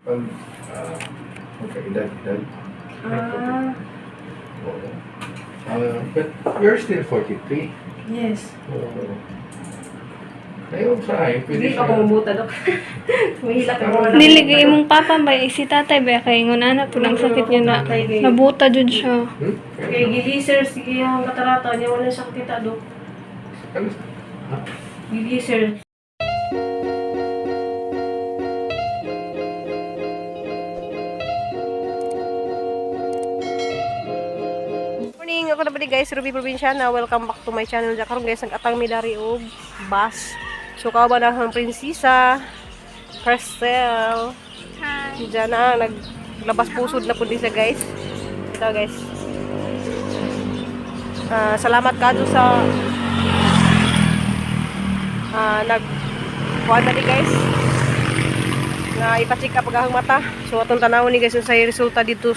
Pag magkaedad-edad. Ah, Oo. But you're still 43. Yes. Oo. Ngayon sa akin, pwede Hindi siya. pa ko mabuta, Dok. Mahilak ako na. Dili kay imong papa ba si tatay ba kay ingon ana po ang sakit niya na nabuta jud siya. Hmm? Kay giliser, sige ang katarata niya, wala siyang kita, Dok. Ano? Ha? Giliser. Morning, ako na ba guys, Ruby Provinciana. Welcome back to my channel. Diyan karon guys, nag-atang mi dari og bus. So kawa na ang prinsesa, Crisel. Hi. Diyan na, naglabas pusod na po din siya guys. Ito guys. Ah, salamat ka sa nag kuan na ni guys nga ipa-check up ang mata. So atong tanawon ni guys unsay resulta dito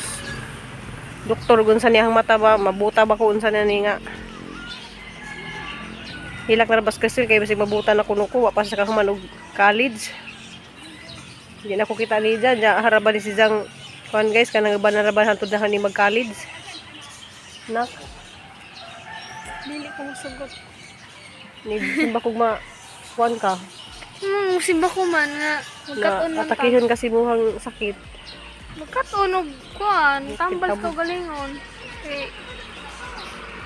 doktor kung sa niyang mata ba mabuta ba ko unsa na ni nga hilak na rabas kasi kay basig mabuta na kuno ko wa pa sa kahuman og college. Hindi na ko kita ni dyan. Diyan, haraban ni si Jang. Kuan guys, kanang ba na raban hantod na ni mag-college. Nak, Dili ko mosugot. ni simba kog ma kuan ka. Simba ko man nga magkat-on Na man ta. atakihon kasi muhang sakit. Magkat-on og kuan, tambal ka galingon. Kay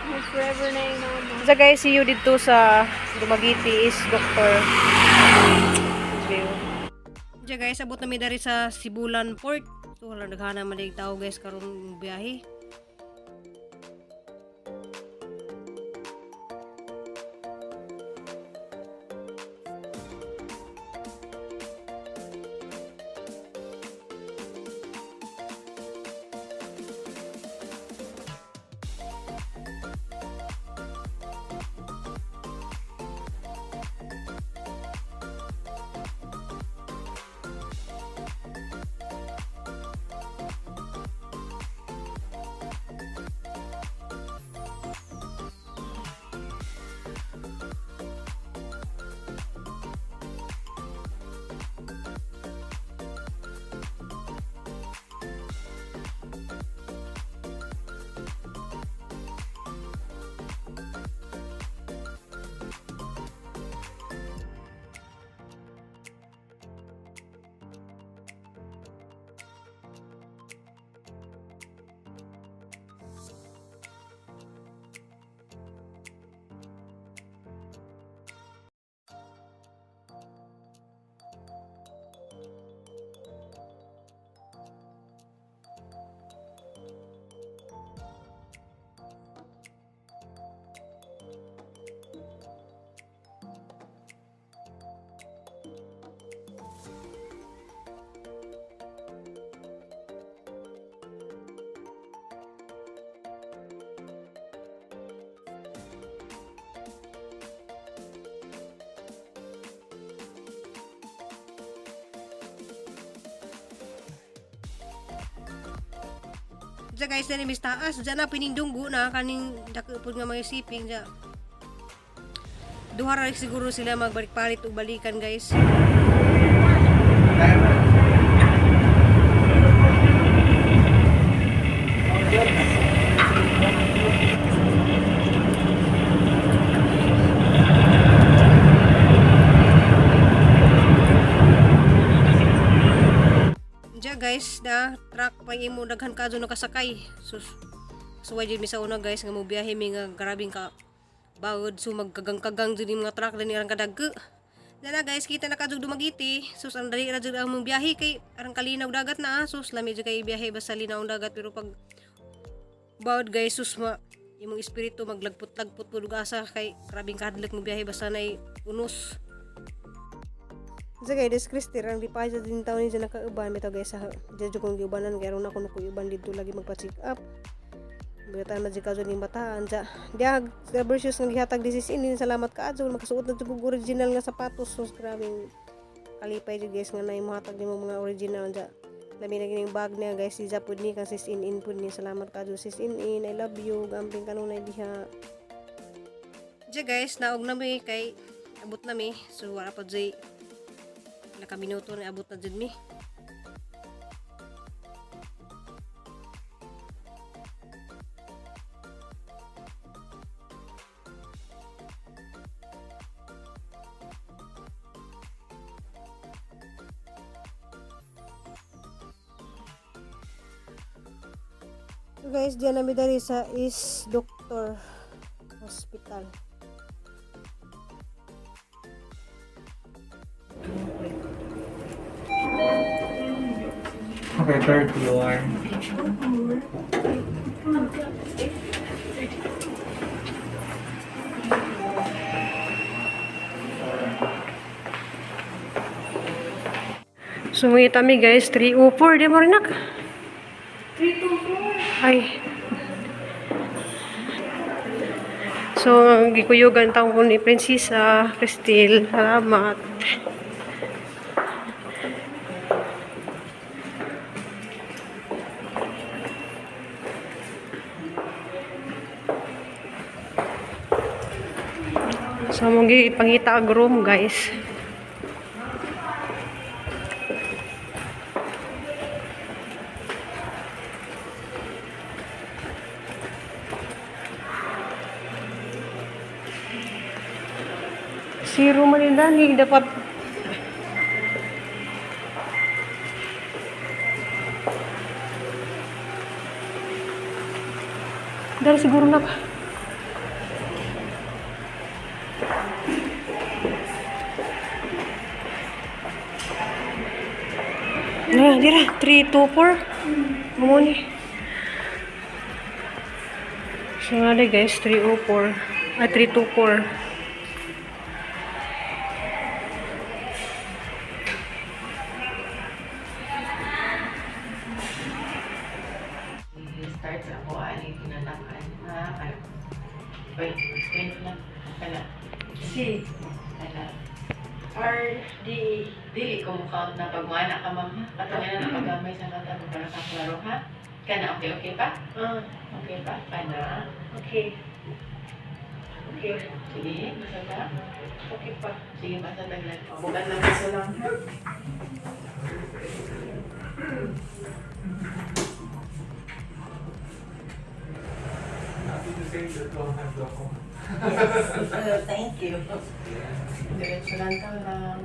may forever na yung mama. So guys, see you dito sa Dumaguete is Doctor. Diya guys, abot na mi dari sa Sibulan Port. So wala naghana man dig tao guys karong biyahe. Diya guys, dani mis taas. Diya na pinindunggo na kaning dako pud nga mga shipping diya. Duha ra siguro sila magbalik-palit og balikan guys. Diya guys, na truck pa imo daghan kadto nakasakay. Sus. Suway jud mi sa una guys nga mobiyahe mi nga grabing ka bawod so magkagang-kagang jud yung mga truck dani arang kadagko. Dala guys, kita na kadtog Dumaguete. Sus ang dali ra jud ang mong biyahe kay arang kalinaw dagat na ah. Sus lami jud kay biyahe basta linaw ang dagat pero pag bawod guys sus ma imong espiritu maglagpot-lagpot pud og asa kay grabing kahadlok mo biyahe basta nay unos. Sa guys, des Christy rang di pa din taon ni nakauban bitaw guys sa dyan kong giubanan kay aron ako nakuuban dito lagi magpa-check up. Bigatan man jud ka ning bataan ja. Diya rubber shoes nga gihatag di sis inin salamat ka adyo makasuot na jud kog original nga sapatos sus grabing kalipay jud guys nga nay mohatag nimo mga original ja. Lami na gining bag niya guys si pud ni kang sis in pud ni salamat ka adyo sis in I love you gamping kanunay diha. Ja guys naog na mi kay abot na mi so wala pa jud naka minuto na abot na jud mi. So guys, diyan nami diri sa is Doctor Hospital. Okay, third floor. Sumita mi guys, 304 di mo rin nak. 324. Ay. So, ang gikuyugan taong ko ni Prinsesa Cristel. Salamat. So, mong ipangita ang room, guys. Zero man yun dani. Dapat Dahil siguro na pa. Na, dira. 3, 2, 4. Mamo ni. So nga na guys, 304. Ay, 3, 2, 4. Start sa ako ani tinatakan ha kana. Wait, explain ko na. Kana. C, Kana. R, D, E. Dili ko mo count na pag muana ka ma'am ha. Katong na pagamay sa mata mo para ka klaro ha. Kana okay okay pa? Ah, Okay pa? Kana. okay. Okay. Sige, basta ta. Okay pa. Sige, basta taglan. Bukan lang gusto lang ha. Happy to say that don't have glaucoma. Yes. Thank you. Diretso lang ka lang.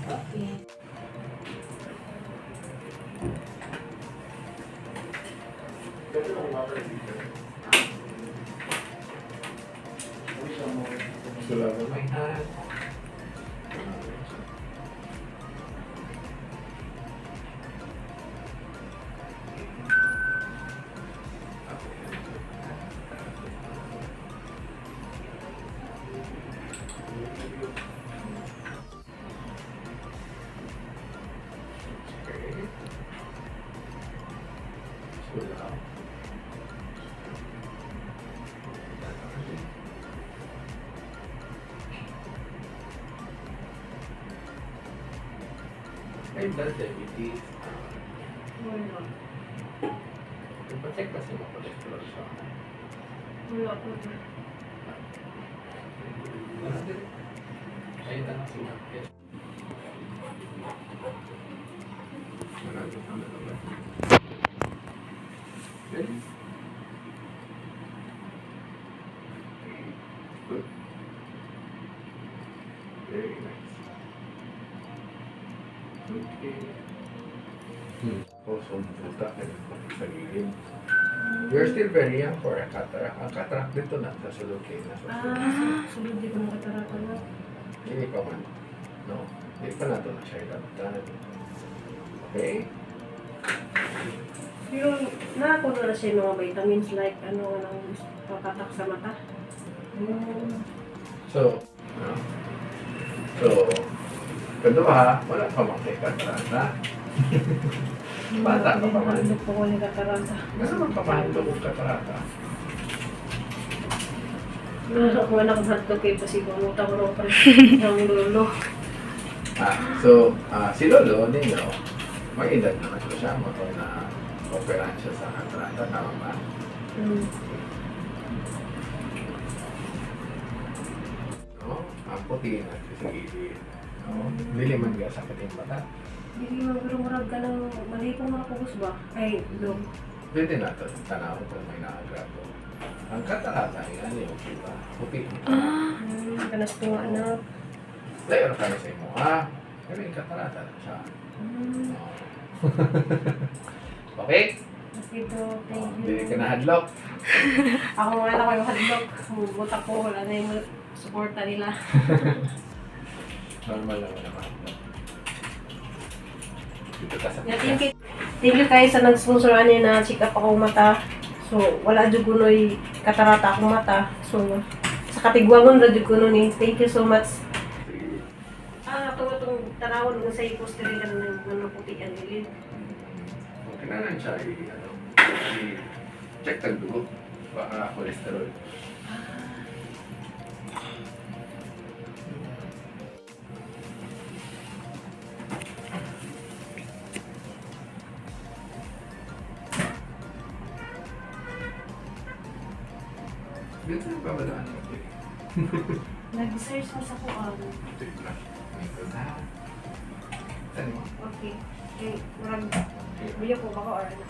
Okay. So, love my hand. Okay. So loud. Ay, blood diabetes. Wala. Ipacheck kasi mo cholesterol siya. Wala po. Wala din. Ayun na lang sila. Wala din. Ano na ba? Ready? Good. Very nice. Okay. Also, buta na sa gilid. You're still very young for a cataract. Ang cataract dito na, sa sulod kayo na. Sa sulod. Ah, sulod di ko nakatarata na. Hindi pa man. No? Hindi pa nato na siya ilabtan. Okay? Pero nakakuha na siya yung mga vitamins like ano, anong papatak sa mata. So, no? So, kaduha, wala pa man kay katarata. Bata ka pa man. Ano po ko ni katarata. Nasa magpapahalo kong katarata? Nakakuha na akong hotdog kay Pasigo. Ang utang ko pa ng lolo. Ah, so, si Lolo ninyo, may edad naman ko siya, mo na operahan siya sa katarata, tama ba? Mm. No? Ang puti na sa gilid. No? Dili man ga sakit yung mata. Hindi man pero murag ka ng mali ko mga kubos ba? Ay, lo. Pwede na ito, tanaw kung may naagrabo. Ang katarata, yan eh, okay ba? Puti. Kanas ko nga anak. Layo na kayo sa imo, ha? Pero yung katarata na siya. Okay? Okay, Dok. Thank you. Hindi ka nahadlok. Ako nga lang yung hadlok. Buta ko, wala na yung suporta nila. Normal naman na mahadlok. Dito ka sa Yeah, thank you guys sa nag-sponsor ani na check up ako mata. So, wala jud kunoy katarata akong mata. So, sa katigwangon ra jud kuno ni. Thank you so much. Sige. Ah, ato itong tanawon nga sa ipos diri kanang ng puti ang ilid. Okay na lang siya i-ano, i-check tag dugo. Baka cholesterol. Dito na babalaan mo. Nag-search mo sa kuan. Ito lang. Ito na. Saan mo? Okay. Okay, murag buyo ko baka or ano.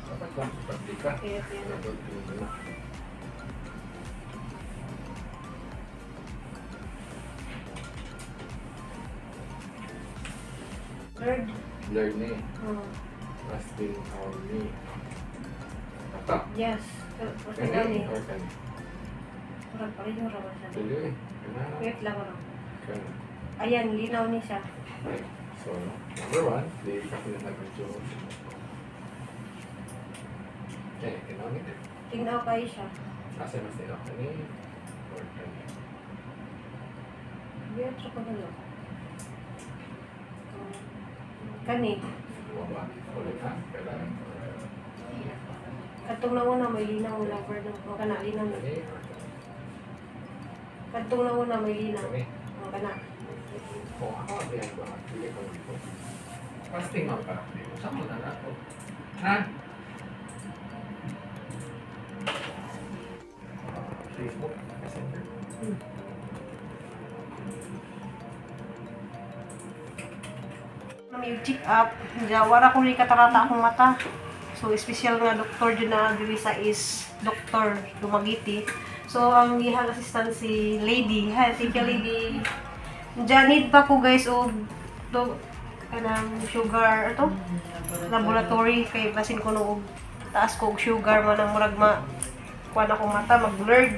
Dapat comfortable ka. Kaya kaya. Dapat tingnan na. Lord. Blurred na eh. Oh, Rusting on me. Ata. yes. Okay Kani ni. or kani? Murag pareho ra man siya. Tuloy eh. Kana. Wait lang ano. Kana. Ayan, linaw ni siya. Okay. So, number one, di ka pinag-medyo. Okay, tinaw ni. Tingnaw kayo siya. Asa mas tinaw kani or kani? Weird ko na lang. Kani, Wala. Ulit ha? Kailangan. katong nauna may linaw lover ng mga kana linaw na. Kani or kani? Katong nauna may linaw. Kani. Mga kana. Kung ako, diyan ba? Dili ko dito. Fasting man ka. Saan mo na ako? Ha? Facebook, Messenger. May check up. Wara ko ni katarata akong mata. So, espesyal nga doktor dyan na diri sa is Dr. Dumagiti. So, ang iyang assistant si Lady. Hi, thank you, Lady. Diyan, need pa ko guys og do, kanang sugar, ato? Laboratory kay basin ko no og taas ko og sugar man ang murag ma kuan akong mata mag-blurred.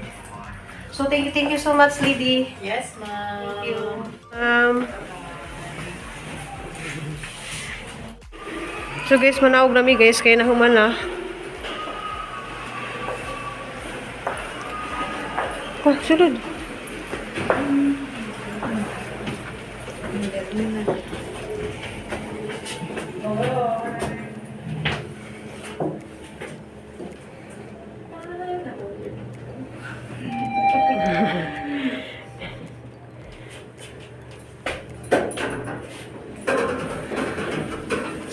So thank you so much, Lady. Yes, ma'am. Thank you. So guys, manaog nami guys kay nahuman na. Oh, sulod.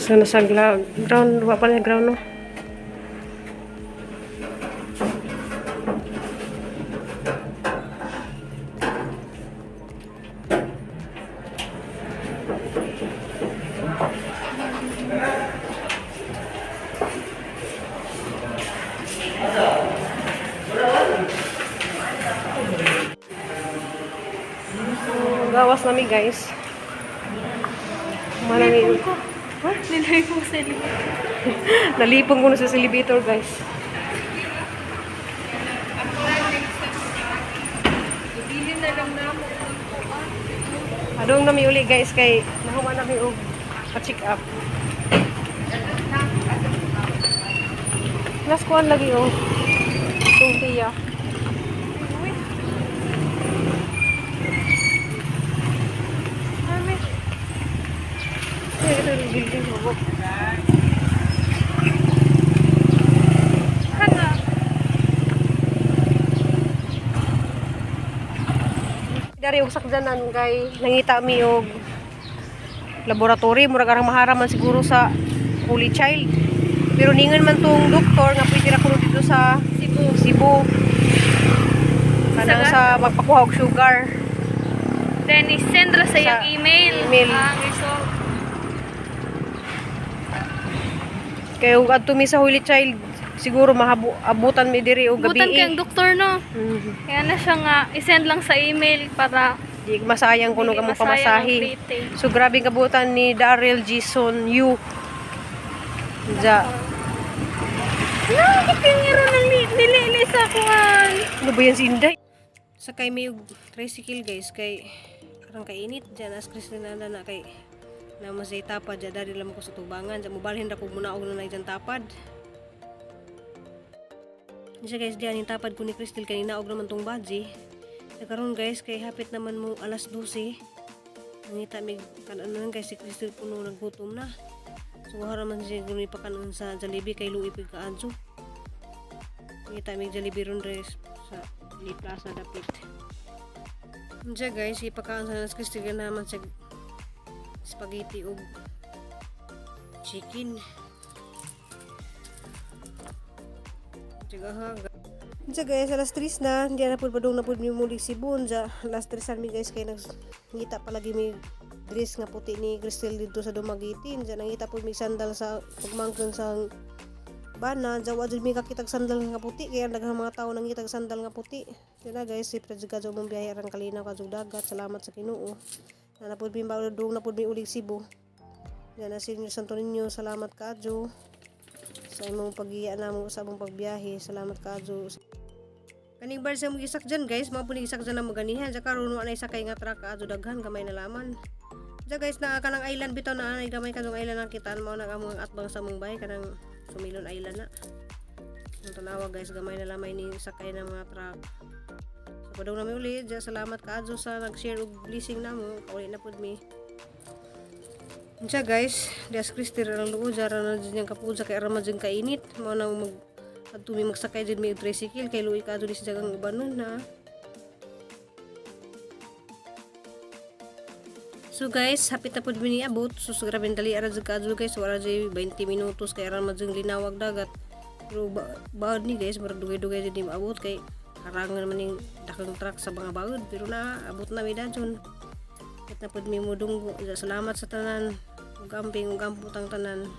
So nasa ground, wa pa na ground no. So, gawas nami guys. Manami ko. Nilipong sa elevator. Nalipong ko na sa elevator, guys. Ibilin na lang na mo. Adong nami uli guys kay nahuman nami og pa-check up. Last kuan lagi oh. Itong tiya. Mami, Ay, ito yung building mo. kana. Dari og sakdanan kay nangita mi og laboratory murag arang maharaman siguro sa Holy Child. Pero ningon man tong doktor nga pwede ra kuno dito sa Cebu. Cebu. Kanang sa magpakuha og sugar. Then, i-send ra sa iyang Sa email. email. Ang result. Kay ug adto mi sa Holy Child Siguro mahabo abutan mi diri og gabi. Butan kay ang doktor, no? Mhm. Kaya na siya nga, isend lang sa email para Di masayang kuno dili ka mong masayang ang pamasahe. plate. So grabe ang kabutan ni Daryl Jason Yu. Ja. Nakakapingiro ng nilili sa kuan. Ano ba yan si Inday? Sakay may og tricycle, guys, kay arang kainit diyan as Christina na na kay na masay tapad diyan dari lang ko sa tubangan diyan mobalhin ra ko muna og nanay diyan tapad. Siya guys, diyan yung tapad ko ni Crystal kanina og naman tong badji. Nakaroon guys, kay hapit naman mo alas 12. Nangita mig kanon guys, si Crystal puno naggutom na. So wala man siya guni pakanon sa Jollibee kay luoy pig kaadto. Nangita mig Jollibee ron res sa Lee Plaza dapit. Unsa guys, ipakaon sa nas Crystal naman sa spaghetti og chicken. Tigaha. Unsa guys, alas 3 na, hindi na pud padung na pud mi mulig Cebu. Unsa alas 3 mi guys kay nangita palagi mi dress nga puti ni Crystal dito sa Dumaguete. Unsa nangita pud mi sandal sa pagmangkon sa bana, unsa wa jud mi kakitag sandal nga puti kaya daghang mga tawo nangitag sandal nga puti. Dila guys, si Fred kadyo mong biyahe aran kalinaw kadyo dagat. Salamat sa Ginoo. Na na pud mi dung na pud mi ulig Cebu. Diyan na Senior Santo Niño, salamat kadyo sa imong paggiya namo sa among pagbiyahe. Salamat kadyo. Kaning bar sa mong isak dyan guys, mga punig isak dyan na maganihan. Diyan karon wa na isakay nga truck adto daghan gamay na laman. Diyan guys, naa kanang island bitaw na anay gamay kadtong island ang kitaan mao nang among atbang sa among bahay kanang Sumilon Island na. Ang tanawa guys, gamay na lamay ni sakay ng mga truck. So padung nami uli, diyan salamat kaadto sa nag-share og blessing namo. Kauli na pud mi. Unsa guys, dias Kristi ra lang luod ra na jud niyang kapuja kay ara man jud kainit. Mao nang mag adto mi magsakay jud mi og tricycle kay luoy kaadto ni sa dagang ubanon na. So guys, hapit na pud mi niabot. So, so grabe dali ara jud kaadto guys, wala jud 20 minutos kay ara man jud linawag dagat. Pero baod ni guys, murag dugay-dugay jud ni maabot kay harangan man ning dakong truck sa mga baod pero na abot na mi dayon. Hapit na pud mi mudunggo. Salamat sa tanan. Ug amping ug amputang tanan.